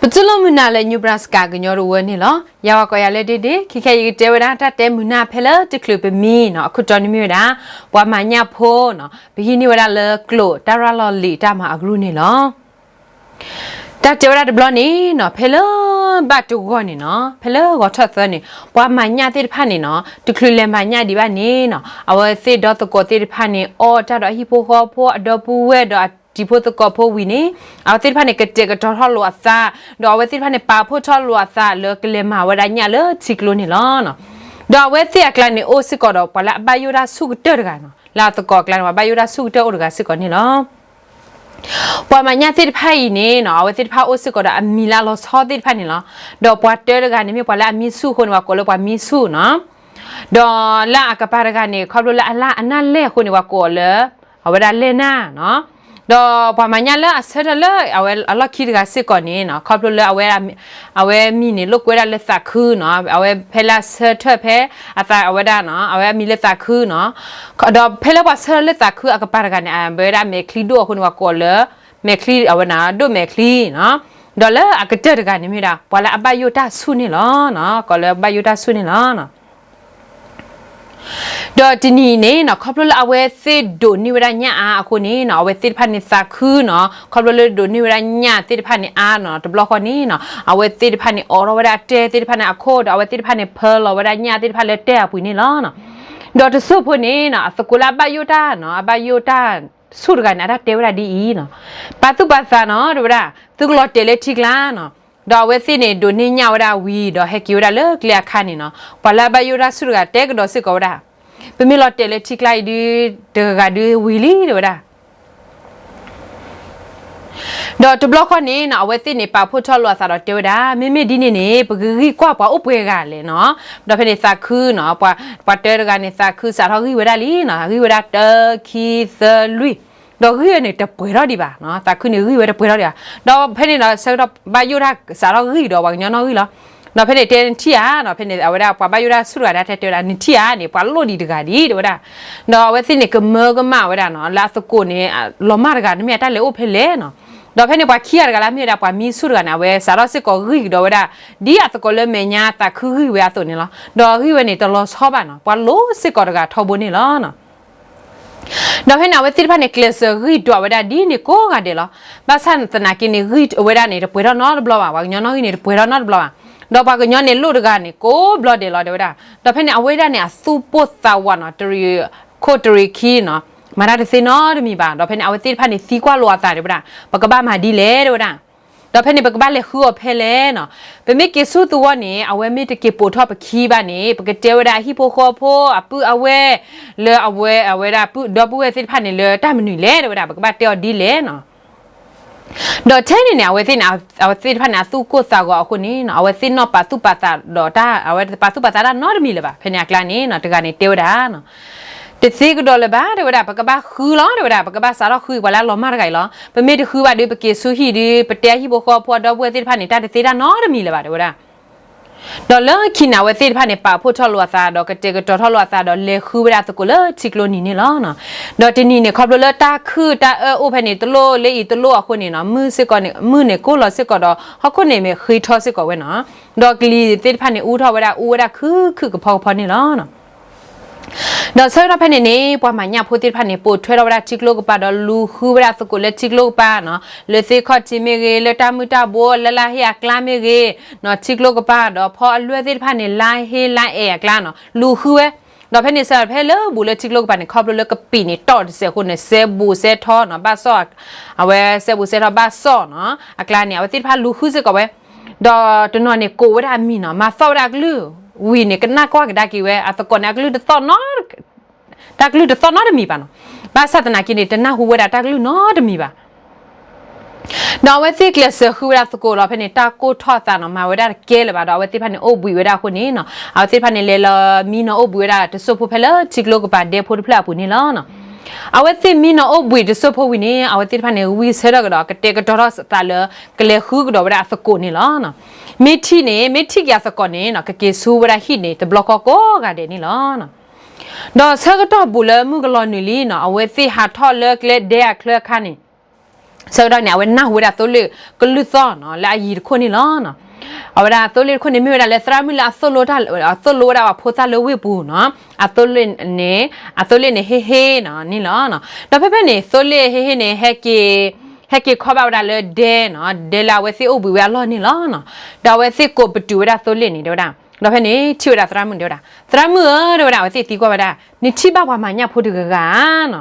ပတူၢ်လိာ်မုာ်နၤလၢ Nebraska ကညီတဝၢန့ၣ်လီၤ. ယဝဲကိးယၤလၢ ဒ့ဒ့, ခဲခဲအံၤယကတဲဝဲဒၣ်တၢ်တဲမုာ်နၢ်ဖဲလၢတချုးပမံနီၤ, အခိၣ်တီန့ၣ်မ့ၢ်ဝဲဒၣ် ပှၤမၤညၣ်ဖိနီၤ, ပဟံးန့ၢ်ဝဲဒၣ်လၢကျိာ်တၢ်ရၤလီၤလံာ်တၢ်မၤအကရူၢ်န့ၣ်လီၤ. တၢ်တဲဝဲဒၣ်တဘျီန့ၣ်နီၤ, ဖဲလၢဘၣ်တဂီၢ်န့ၣ်နီၤ, ဖဲလၢဂီၤထီၣ်သၢန့ၣ်, ပှၤမၤညၣ်သ့ၣ်တဖၣ်န့ၣ်နီၤ, တချုးလဲၤမၤညၣ်ဒံးဘၣ်န့ၣ်နီၤ, အဝဲသ့ၣ်ဒီသကိးသ့ၣ်တဖၣ်န့ၣ် အီၣ်တၢ်ဒီးအဟံၣ်ဖိဃီဖိ အဒီပုၢ်ဝဲၢ်ဒီးအတံၤဖိသကိးဖိဝံၤန့ၣ်, အဝဲသ့ၣ်တဖၣ်န့ၣ် ကတဲာ်ကတီၤထီၣ်လိာ်အသး, ဒီးအဝဲသ့ၣ်တဖၣ်န့ၣ် ပာ်ဖှိၣ်ထီၣ်လိာ်အသးလၢကလဲၤမၤဝဲဒၣ်ညၣ်လၢထံကျိန့ၣ်လီၤ. ဒီးအဝဲသ့ၣ်အကျါန့ၣ် အိၣ်စ့ၢ်ကီးဒီးပှၤလၢအဘၣ်ယိၣ်တၢ်ဆူၣ်ကတၢၢ်တဂၤနီၤ, လၢအသကိးအကျါန့ၣ် ပှၤဘၣ်ယိၣ်တၢ်ဆူၣ်ကတၢၢ်အိၣ်တဂၤစ့ၢ်ကီးန့ၣ်လီၤ. ပှၤမၤညၣ်သ့ၣ်တဖၣ်အံၤန့ၣ်နီၤ, အဝဲသ့ၣ်တဖၣ်အိၣ်စ့ၢ်ကီးဒီးအမံၤလၢအလီၤဆီသ့ၣ်တဖၣ်န့ၣ်လီၤ. ဒီးပှၤတၢတဂၤန့ၣ်မ့ၢ်ပှၤလၢအမံဆူၣ်အဃိန့ၣ် ပှၤကိးလၢပှၤမံဆူၣ်နီၤ. ဒီးလၢအကပၤတဂၤန့ၣ် ခီဖျိလၢအလၢ်အနၢ်လဲၢ်အဃိန့ၣ် ပှၤကိးအီၤလၢ အဝဲဒၣ်လဲၢ်နၢ်နီၤ. ဒီးပှၤမၤညၣ်လၢအဆၢထၢၣ်လၢအလီၢ်ခံတဂၤစ့ၢ်ကီးန့ၣ်နီၤ, ခီဖျိလၢအဝဲ အဝဲမံၤန့ၣ်လိာ်ကွဲဒၣ်လၢသးခုနီၤ, အဝဲဖဲလၢအဆၢထၢၣ်ဖဲအသးအဝဲဒၣ်နီၤ, အဝဲအမံၤလၢသးခုနီၤ. ဒီးဖဲလၢပှၤဆၢထၢၣ်လၢသးခုအကပၤတဂၤန့ၣ် အဝဲဒၣ်မဲာ်ချံဒိၣ်အဃိန့ၣ် ပှၤကိးလၢ မဲာ်ချံအဝဲန့ၣ် ဒိၣ်မဲာ်ချံနီၤ. ဒီးလၢအကတၢၢ်တဂၤန့ၣ်မ့ၢ်ဝဲဒၣ် ပှၤလၢအဘၣ်ယိၣ်တၢ်ဆူၣ်န့ၣ်လီၤ. ကိးလၢဘၣ်ယိၣ်တၢ်ဆူၣ်န့ၣ်လီၤ. ဒီးတနံၤန့ၣ်နီၤ, ခီဖျိလၢအဝဲသ့ၣ်ဒိးန့ၢ်ဝဲဒၣ်ညၣ်အါအဃိန့ၣ်နီၤ, အဝဲသ့ၣ်တဖၣ်န့ၣ်သးခုနီၤ, ခီဖျိလၢဒိးန့ၢ်ဝဲဒၣ်ညၣ်သ့ၣ်တဖၣ်န့ၣ်အါနီၤ, တဘျီဃီန့ၣ်နီၤ, အဝဲသ့ၣ်တဖၣ်န့ၣ်အိးထီၣ်ဝဲဒၣ်တဲသ့ၣ်တဖၣ်န့ၣ်အခိၣ်, ဒီးအဝဲသ့ၣ်တဖၣ်န့ၣ်ဖၢလီၤဝဲဒၣ်ညၣ်သ့ၣ်တဖၣ်လၢတဲအပူၤန့ၣ်လီၤ. ဒီးတစိၢ်ဖိန့ၣ်နီၤ, အသကိးလၢအဘၣ်ယိၣ်တၢ်နီၤ, အဘၣ်ယိၣ်တၢ်ဆူၣ်တဂၤန့ၣ် အတၢ်တဲဝဲဒၣ်ဒ်အံၤနီၤ, ပာ်သူၣ်ပာ်သးနီၤ တဲဝဲဒၣ်, သုကလီၤတဲာ်လၢထံကျါနီၤ. ဒီးအဝဲသ့ၣ်န့ၣ် ဒိးန့ၢ်ညၣ်ဝဲဒၣ်ဝံၤ ဒီးဟဲက့ၤဝဲဒၣ်လၢကျဲအခါန့ၣ်နီၤ, ပှၤလၢအဘၣ်ယိၣ်တၢ်ဆူၣ်တဂၤတဲကဒီးစ့ၢ်ကီးဝဲဒၣ်, ပမ့ၢ်လီၤတဲာ်လၢထံကျါအံၤဒုး တဂၤဒုးဝံၤလံ တဲဝဲဒၣ်. ဒီးတဘျီဃီန့ၣ်နီၤ, အဝဲသ့ၣ်န့ၣ် ပာ်ဖှိၣ်ထီၣ်လိာ်အသးဒီးတဲဝဲဒၣ်, မ့မ့ၢ်ဒ်န့ၣ်န့ၣ် ပကဂံၢ်ကွၢ်ပှၤအိၣ်ပှဲၤဂၤလဲၣ်နီၤ. ဒီးဖဲန့ၣ်သးခုနီၤ, ပှၤတၢတဂၤန့ၣ် သးခုစးထီၣ်ဂံၢ်ဝဲဒၣ်လံနီၤ, ဂံၢ်ဝဲဒၣ်တၢ ခံ သၢ လွံၢ်, ဒီးဂံၢ်ဝဲန့ၣ်တပှဲၤထီၣ်ဒံးဘၣ်နီၤ, သးခုန့ၣ်ဂံၢ်ဝဲတပှဲၤထီၣ်ဒံးဘၣ်. ဒီးဖဲန့ၣ်ဒီးဆၢကတီၢ်ဘၣ်ယိၣ်တၢ်စးထီၣ်ဂံၢ်ဒီးပှၤကညီနီၣ်ဂံၢ်လီၤ. ဒီးဖဲန့ၣ်တဲနထံၣ်ဧါနီၤ, ဖဲန့ၣ်အဝဲဒၣ်ပှၤဘၣ်ယိၣ်တၢ်ဆူၣ်တဂၤဒၣ်တဲတဲဝဲဒၣ်, နထံၣ်ဧါန့ၣ် ပှၤလိၣ်ဒံးတဂၤဒံး တဲဝဲဒၣ်. ဒီးအဝဲသ့ၣ်န့ၣ်ကမၢကမၣ်ဝဲဒၣ်နီၤ, လၢအသကိးန့ၣ် လီၤမၢ်တဂၤန့ၣ်မ့ၢ်အတၢ်လဲၤအိၣ်ဖဲလဲၣ်နီၤ. ဒီးဖဲန့ၣ်ပှၤခံဂၤတဂၤလၢမ့ၢ်ဝဲဒၣ်ပှၤမံဆူၣ်တဂၤန့ၣ် အဝဲစးထီၣ်စ့ၢ်ကီးဂံၢ်ကဒီးဝဲဒၣ်, ဒ်အသကိးလၢမဲာ်ညါသးခုဂံၢ်ဝဲအသိးန့ၣ်လီၤ. ဒီးဂံၢ်ဝဲန့ၣ်တလီၤဆီဘၣ်နီၤ, ပှၤလိၣ်စ့ၢ်ကီးတဂၤထီဘိန့ၣ်လီၤ. ဒီးဖဲန့ၣ်အဝဲသ့ၣ်တဖၣ်န့ၣ် ကျဲးစၢးဂံၢ်ဒွးဝဲဒၣ်ဒ်န့ၣ်ကိးဂၤဒဲးလီၤ. ဘၣ်ဆၣ်သနာ်က့န့ၣ် ဂံၢ်ဝဲဒၣ်န့ၣ် တပှဲၤထီၣ်နီတဘျီဘၣ်, ပှၤကညီနီၣ်ဂံၢ်န့ၣ် တပှဲၤထီၣ်နီတဘျီဘၣ်. ဒီးပှၤကညီန့ၣ်လိၣ်တဂၤန့ၣ် ကိးဘျီဒဲးလီၤ တဲဝဲဒၣ်. ဒီးဖဲန့ၣ် အဝဲဒၣ်န့ၣ် အသူၣ်ပိၢ်သးဝးနီၤ, တရံးခိၣ်တရံးခံနီၤ, မၤတၢ်တသ့နီတမံၤဘၣ်. ဒီးဖဲန့ၣ် အဝဲသ့ၣ်တဖၣ်န့ၣ် သံကွၢ်လိာ်အသး တဲဝဲဒၣ်, ပကဘၣ်မၤဒ်လဲၣ် တဲဝဲဒၣ်. ဒီးဖဲန့ၣ် ပကဘၣ်လဲၤဃုအီၤဖဲလဲၣ်နီၤ. ပမ့ၢ်က့ၤဆူသဝီန့ၣ် အဝဲမ့ၢ်တက့ၤပိာ်ထီၣ်ပခံဘၣ်န့ၣ် ပကတဲဝဲဒၣ်အဟံၣ်ဖိဃီဖိ အပုၢ်အဝဲၢ် လၢအဝဲ အဝဲဒၣ်ဒီပုၢ်ဝဲၢ်သ့ၣ်တဖၣ်န့ၣ် လၢတၢ်မနုၤလဲၣ် တဲဝဲဒၣ်, ပကဘၣ်တဲအီၤဒ်လဲၣ်နီၤ. ဒီးထဲန့ၣ်န့ၣ် အဝဲသ့ၣ်န့ၣ် အဝဲသ့ၣ်တဖၣ်န့ၣ် အသူၣ်ကိၢ်သးဂီၤအဃိန့ၣ်နီၤ, အဝဲသ့ၣ်နီၣ်ပာ်သူၣ်ပာ်သးဒီးတၢ် အဝဲပာ်သူၣ်ပာ်သးတၢ်နီတမံၤလၢၤဘၣ်. ဖဲန့ၣ်အကျါန့ၣ်နီၤ, တဂၤန့ၣ်တဲဝဲဒၣ်နီၤ, တသ့ကဒီးလၢၤဘၣ် တဲဝဲဒၣ်, ပကဘၣ်ဃုလီၤ တဲဝဲဒၣ်, ပကဘၣ်စးထီၣ်ဃုပှၤလၢအလီၤမၢ်တဂၤအံၤလီၤ. ပမ့ၢ်တဃုဘၣ်ဒီး ပက့ၤဆူဟံၣ်ဒီး ပတဲအဟံၣ်ဖိဃီဖိအဒီပုၢ်ဝဲၢ်သ့ၣ်တဖၣ်န့ၣ် တၢ်တသ့တၢ်နီတမံၤလၢၤဘၣ် တဲဝဲဒၣ်. ဒီးလၢခံန့ၣ် အဝဲသ့ၣ်တဖၣ်န့ၣ် ပာ်ဖှိၣ်ထီၣ်လိာ်အသး ဒီးကတဲာ်ကတီၤထီၣ်လိာ်အသး ဒီးလဲၤဃုဝဲဒၣ်သကိးလၢထံကျိနံၤန့ၣ်လီၤ. ဒီးတနံၤန့ၣ် ခီဖျိလၢတၢ်ခုၣ်တၢ်အၢအိၣ်ဖဲန့ၣ် တလိၣ်လၢအံၤတလိၣ်အဃိန့ၣ်နီၤ, မုၢ်စ့ၢ်ကီးန့ၣ် မုၢ်န့ၣ်ကိၢ်လီၤစ့ၢ်ကီးဒီး ဟီၣ်ခိၣ်န့ၣ်မ့ၢ်ဃ့ထီစ့ၢ်ကီးဝဲနီၤ. ဒီးကလံၤသ့ၣ်တဖၣ်န့ၣ် အူထီၣ်ဝဲဒၣ် အူဝဲဒၣ်ခုၣ်ခုၣ်ကဖီကဖီန့ၣ်လီၤ. ဒီးဆၢကတီၢ်ဖဲန့ၣ်န့ၣ် ပှၤမၤညၣ်ဖိသ့ၣ်တဖၣ်န့ၣ် ပိာ်ထွဲထီၣ်ဝဲဒၣ်ထံကျိကပၤ ဒီးလူၤဃုဝဲဒၣ်သကိးလၢထံကျိကပၤနီၤ, လၢသ့ၣ်ခီၣ်ထံးမ့ၢ်ဂ့ၤ, လၢတၢ်မုၢ်တၢ်ဘိလၢလါဟ့အကျါမ့ၢ်ဂ့ၤ, ထံကျိကပၤဒီးဖီအလွဲၢ်သ့ၣ်တဖၣ်န့ၣ် လါဟ့လါအဲၣ်အကျါနီၤ, လူၤဃုဝဲ. ဒီးဖဲန့ၣ်ဆၢဖဲလၢဘူးလၢထံကျိကပၤန့ၣ် ခီဖျိလၢကပံာ်န့ၣ်တီၢ်တစဲးအဃိန့ၣ် စဲဘူးစဲထီနီၤ, ဘၣ်စီၣ်, အဝဲစဲဘူးစဲထီဘၣ်စီၣ်နီၤ, အကျါန့ၣ် အဝဲသ့ၣ်တဖၣ်လူၤဃုစ့ၢ်ကီးဝဲ. ဒီးတနီၤန့ၣ် ကိးဝဲဒၣ်အမံၤနီၤ, မၤသီၣ်ဝဲဒၣ်အကလုၢ်, ဝံၤန့ၣ် ကနၢ်ကွၢ်ကဒါက့ၤဝဲ, အသကိးန့ၣ် အကလုၢ်တသီၣ်နီတ တၢ်ကလုၢ်တသီၣ်နီတမံၤဘၣ်နီၤ. ဘၣ်ဆၣ်သနာ်က့န့ၣ် တနၢ်ဟူဝဲဒၣ်တၢ်ကလုၢ်နီတမံၤဘၣ်. ဒီးအဝဲသ့ၣ်ကျဲးစၢးဃုဝဲဒၣ်သကိးလီၤ, ဖဲန့ၣ် တၢ်ကိၢ်ထီၣ်အသးနီၤ, မၤဝဲဒၣ်တကဲလၢၤဘၣ်ဒီး အဝဲသ့ၣ်တဖၣ်န့ၣ် အိၣ်ဘှံးဝဲဒၣ်အဃိန့ၣ်နီၤ, အဝဲသ့ၣ်တဖၣ်န့ၣ် လဲၤလီၤမံနီၤအိၣ်ဘှံးဝဲဒၣ်တစိၢ်ဖိဖဲလၢထံကျိကပၤဒဲဖိတဖျၢၣ်အပူၤန့ၣ်လီၤ. အဝဲသ့ၣ်မံနီၤအိၣ်ဘှံးတစိၢ်ဖိဝံၤန့ၣ် အဝဲသ့ၣ်တဖၣ်န့ၣ် ဝံဆၢထီၣ်ကဒီး ကတဲာ်ကတီၤထီၣ်သးလၢ ကလဲၤဃုကဒီးဝဲဒၣ်အသကိးန့ၣ်လီၤ. မ့ၢ်ထံၣ်န့ၣ် မ့ၢ်ထံၣ်က့ၤအသကိးန့ၣ်နီၤ, ကက့ၤဆူဝဲဒၣ်ဟံၣ်န့ၣ်တဘျီဃီကိးဂၤဒဲးန့ၣ်လီၤ. ဒီးဆၢကတီၢ်ဘူးလၢမုၢ်ကလီၤနုာ်လံနီၤ, အဝဲသ့ၣ်ဟးထီၣ်လၢကျဲဒဲအချၢအခါန့ၣ်, ဆၢကတီၢ်န့ၣ် အဝဲနၢ်ဟူဝဲဒၣ်သိလ့ၣ်ကလုၢ်သီၣ်နီၤ လၢအယံၤတခိၣ်န့ၣ်လီၤ. အဝဲဒၣ်သိလ့ၣ်တခိၣ်န့ၣ် မ့ၢ်ဝဲဒၣ်လၢသရၣ်မုၣ်လၢအသိၣ်လိတၢ် အသိၣ်လိဝဲဒၣ်ပှၤဖိသၣ်လၢဝ့ၢ်ပူၤနီၤ. အသိလ့ၣ်န့ၣ် အသိလ့ၣ်န့ၣ်ဟ့ၣ်ဟ့ၣ်နီၤန့ၣ်လီၤ. ဒီးဖဲဖဲန့ၣ် သိလ့ၣ်ဟ့ၣ်ဟ့ၣ်န့ၣ် ဟဲက့ၤ ဟဲက့ၤခီဘၣ်ဝဲဒၣ်လၢဒဲနီၤ, ဒဲလၢအဝဲသ့ၣ်အိၣ်ဘှံးဝဲအလီၢ်န့ၣ်လီၤ. ဒီးအဝဲသ့ၣ်ကိးပတုာ်ဝဲဒၣ်သိလ့ၣ်န့ၣ် တဲဝဲဒၣ်. ဒီးဖဲန့ၣ် ထံၣ်ဝဲဒၣ်သရၣ်မုၣ်န့ၣ် တဲဝဲဒၣ်, သရၣ်မုၣ်ဧၢ တဲဝဲဒၣ်, အဝဲသ့ၣ်သံကွၢ်ဝဲဒၣ်, နထံၣ်ဘၣ်ပှၤမၤညၣ်ဖိတဂၤဂၤဧါနီၤ.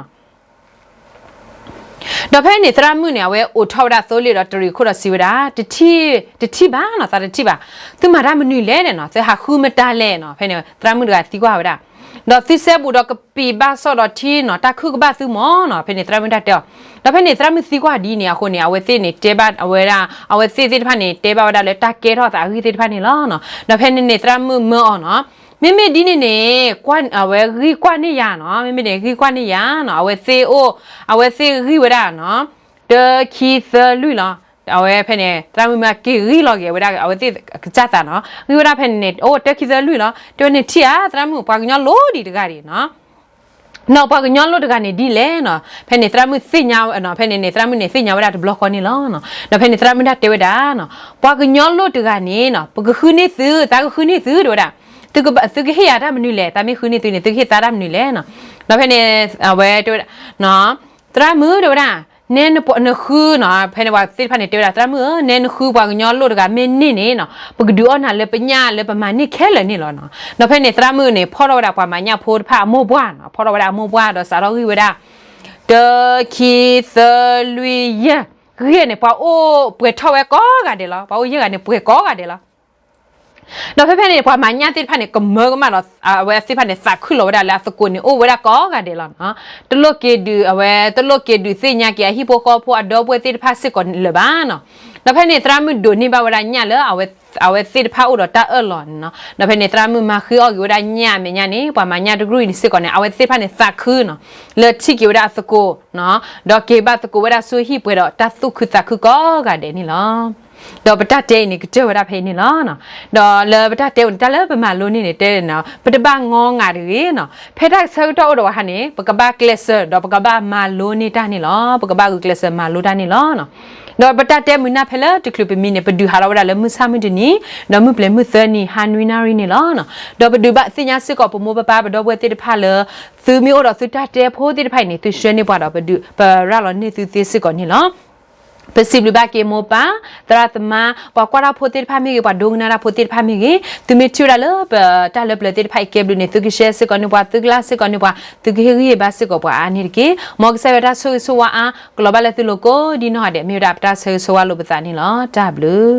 ဒီးဖဲန့ၣ် သရၣ်မုၣ်န့ၣ် အဝဲအိးထီၣ်ဝဲဒၣ်သိလ့ၣ်ဒီးတရံးခိၣ်ဒီးစံးဝဲဒၣ်, တထံၣ်, တထံၣ်ဘၣ်နီၤ, သးတထံၣ်ဘၣ်, သုမၤတၢ်မနုၤလဲၣ်နီၤ, သုဟးဃုမတၤလဲၣ်နီၤ. ဖဲန့ၣ် သရၣ်မုၣ်တဂၤသံကွၢ်ဝဲဒၣ်, ဒီးသုစဲဘူးဒီးကပံာ်ဘၣ်စီၣ်ဒီးထံနီၤ, တၢ်ခုၣ်ကဘၣ်သုမီၤနီၤ. ဖဲန့ၣ်သရၣ်မုၣ်တၢ်တဲအီၤ, ဒီးဖဲန့ၣ်သရၣ်မုၣ်သံကွၢ်ဒ်န့ၣ်အဃိန့ၣ် အဝဲသ့ၣ်န့ၣ်တဲဘၣ်ဝဲဒၣ်, အဝဲသ့ၣ်သ့ၣ်တဖၣ်န့ၣ် တဲဘၣ်ဝဲဒၣ်လၢတၢ်ကဲထီၣ်သးအဂ့ၢ်သ့ၣ်တဖၣ်န့ၣ်လီၤ. ဒီးဖဲန့ၣ်န့ၣ် သရၣ်မုၣ်မၢအီၤနီၤ, မ့မ့ၢ်ဒ်န့ၣ်န့ၣ် အဝဲဂံၢ်ကွၢ်န့ၢ်ယၤနီၤ, မ့မ့ၢ်န့ၣ် ဂံၢ်ကွၢ်န့ၢ်ယၤနီၤ, အဝဲသ့ၣ်အိၣ်, အဝဲသ့ၣ်ဂံၢ်ဝဲဒၣ်နီၤ, တၢ ခံ သၢ လွံၢ်လီၤ. အဝဲဖဲန့ၣ် သရၣ်မုၣ်မၢက့ၤဂံၢ်လီၤက့ၤဝဲဒၣ် အဝဲသ့ၣ်ကစၢ်သးနီၤ, ဂံၢ်ဝဲဒၣ်ဖဲန့ၣ်န့ၣ် အိၣ်တၢ ခံ သၢ လွံၢ်လီၤ. တဲဝဲန့ၣ်ထံၣ်ဧါ သရၣ်မုၣ် ပှၤကညီလိၣ်ဒံးတဂၤဒံးနီၤ. နီၤ ပှၤကညီလိၣ်တဂၤန့ၣ်ဒ်လဲၣ်နီၤ. ဖဲန့ၣ်သရၣ်မုၣ်သ့ၣ်ညါ, ဖဲန့ၣ်န့ၣ် သရၣ်မုၣ်န့ၣ်သ့ၣ်ညါဝဲဒၣ်တဘျီဃီန့ၣ်လီၤ. ဒီးဖဲန့ၣ်သရၣ်မုၣ်တၢ်တဲဝဲဒၣ်နီၤ, ပှၤကညီလိၣ်တဂၤန့ၣ်နီၤ ပကဃုန့ၢ်သု, သးကဃုန့ၢ်သု တဲဝဲဒၣ်, သုကဟ့ၣ်ယၤတၢ်မနုၤလဲၣ်, သးမ့ၢ်ဃုန့ၢ်သုန့ၣ် သုကဟ့ၣ်သးတၢ်မနုၤလဲၣ်နီၤ. ဒီးဖဲန့ၣ် အဝဲတဲဝဲဒၣ်, သရၣ်မုၣ်တဲဝဲဒၣ်, နဲနဃုနီၤ, ဖဲန့ၣ်ပှၤသ့ၣ်တဖၣ်န့ၣ်တဲဝဲဒၣ် သရၣ်မုၣ်ဧၢ, နဲနဃုပှၤကညီလိၣ်တဂၤမ့ၢ်န့ၢ်န့ၣ်နီၤ ပကဒုးအီၣ်နၤလၢပညၣ်လၢပမၤန့ၢ်ခဲလၢာ်န့ၣ်လီၤနီၤ. ဒီးဖဲန့ၣ်သရၣ်မုၣ်န့ၣ် ဖီၣ်ထီၣ်ဝဲဒၣ်ပှၤမၤညၣ်ဖိတဖၣ်အမိၢ်ပှၢ်နီၤ, ဖီၣ်ထီၣ်ဝဲဒၣ်အမိၢ်ပှၢ်ဒီးစးထီၣ်ဂံၢ်ဝဲဒၣ် တၢ ခံ သၢ လွံၢ် ယဲၢ်, ဂံၢ်န့ၣ် ပှၤအိၣ်ပှဲၤထီၣ်ဝဲကိးဂၤဒဲးလီၤ. ပှၤအိၣ်ယဲၢ်ဂၤန့ၣ် ပှဲၤကိးဂၤဒဲးလီၤ. ဒီးဖဲဖဲန့ၣ် ပှၤမၤညၣ်သ့ၣ်တဖၣ်န့ၣ် ကမၢကမၣ်ဒီး အဝဲသ့ၣ်တဖၣ်န့ၣ် သးခုလီၤဝဲဒၣ်လၢအသကိးန့ၣ် အိၣ်ဝဲဒၣ်ကိးဂၤဒဲးလီၤနီၤ. တလိၣ်က့ၤဒုး, အဝဲတလိၣ်က့ၤဒုးသ့ၣ်ညါက့ၤ အဟံၣ်ဖိဃီဖိအဒီပုၢ်ဝဲၢ်သ့ၣ်တဖၣ်စ့ၢ်ကီးလၢၤဘၣ်နီၤ. ဒီးဖဲန့ၣ် သရၣ်မုၣ်ဒိးန့ၢ်ဘၣ်ဝဲဒၣ်ညၣ်လၢ အဝဲသ့ၣ်တဖၣ်အိၣ်ဒီးတၢ်အၢၣ်လီၤန့ၣ်နီၤ. ဒီးဖဲန့ၣ် သရၣ်မုၣ်မၤဃ့အီၣ်က့ၤဝဲဒၣ်ညၣ်အမဲာ်ညါန့ၣ် ပှၤမၤညၣ်တကရူၢ်အံၤန့ၣ်စ့ၢ်ကီးန့ၣ် အဝဲသ့ၣ်တဖၣ်န့ၣ် သးခုနီၤ, လၢထံၣ်က့ၤဝဲဒၣ်အသကိးနီၤ, ဒီးက့ၤဘၣ်သကိးဝဲဒၣ်ဆူဟံၣ်ပှဲၤဒီးတၢ်သူၣ်ခုသးခုကိးဂၤဒဲးန့ၣ်လီၤ. ဒီးပတၢ်တဲအံၤန့ၣ် ကတၢၢ်ဝဲဒၣ်ဖဲအံၤန့ၣ်လီၤ. ဒီးလၢပတၢ်တဲအံၤန့ၣ် တၢ်လၢပမၤလိန့ၢ်န့ၣ် တဲန့ၣ်နီၤ, ပတဘၣ်ငီငၤတဂ့ၤနီၤ. ဖဲတၢ်ဆၢကတီၢ်အိၣ်ဒီးပှၤဟါန့ၣ် ပကဘၣ်ကျဲးစၢး ဒီးပကဘၣ်မၤလိန့ၢ်တၢ်န့ၣ်လီၤ. ပကဘၣ်ဂုာ်ကျဲးစၢးမၤလိတၢ်န့ၣ်လီၤ. ဒီးပတၢ်တဲမုာ်နၢ်ဖဲလၢတချုးပမံန့ၣ် ပဒုးဟးထီၣ်ဝဲဒၣ်လၢမုၢ်ဆၣ်မုၢ်တနံၤ, ဒီးမုၢ်ပျဲၤမုၢ်သၢနံၤ ဟါနွံနၣ်ရံၣ်န့ၣ်လီၤ. ဒီးပဒုးဘၣ်သ့ၣ်ညါစ့ၢ်ကီးပမိၢ်ပပၢ်ပဒီပုၢ်ဝဲၢ်သ့ၣ်တဖၣ်လၢ သုမ့ၢ်အိၣ်ဒီးသုတၢ်တဲဖိသ့ၣ်တဖၣ်အံၤန့ၣ် သုဆှၢန့ၢ်ပှၤဒီးပဒုးပရၤလီၤန့ၢ်သုသ့စ့ၢ်ကီးန့ၣ်လီၤ. ပစံးဘျုးဘၣ်က့ၤမိၢ်ပၢ်, သရၣ်သမါ, ပှၤကွၢ်တၢ်ဖိသ့ၣ်တဖၣ်မ့ၢ်ဂ့ၤ, ပှၤဒိကနၣ်တၢ်ဖိသ့ၣ်တဖၣ်မ့ၢ်ဂ့ၤ, သုမ့ၢ်ထံၣ်ဝဲဒၣ်လၢပတၢ်လၢပျၢၤသ့ၣ်တဖၣ်အံၤကဲဘျုးန့ၣ် သုကshareစ့ၢ်ကီးန့ၢ်ပှၤ, သုကlikeစ့ၢ်ကီးန့ၢ်ပှၤ, သုကဟ့ၣ်ဂံၢ်ဟ့ၣ်ဘါစ့ၢ်ကီးပှၤအါန့ၣ်တက့ၢ်. မ်ကစၢ်ယွၤတၢ်ဆိၣ်ဂ့ၤဆိၣ်ဝါအါ ကလီၤဘၣ်လၢသုလိၤကိးဒ်နီၢ်ဂၤဒဲး မ့ၢ်ဝဲဒၣ်ပတၢ်ဆၢဂ့ၤဆၢဝါလိာ်ပသးန့ၣ်လီၤ. တၢ်ဘျုး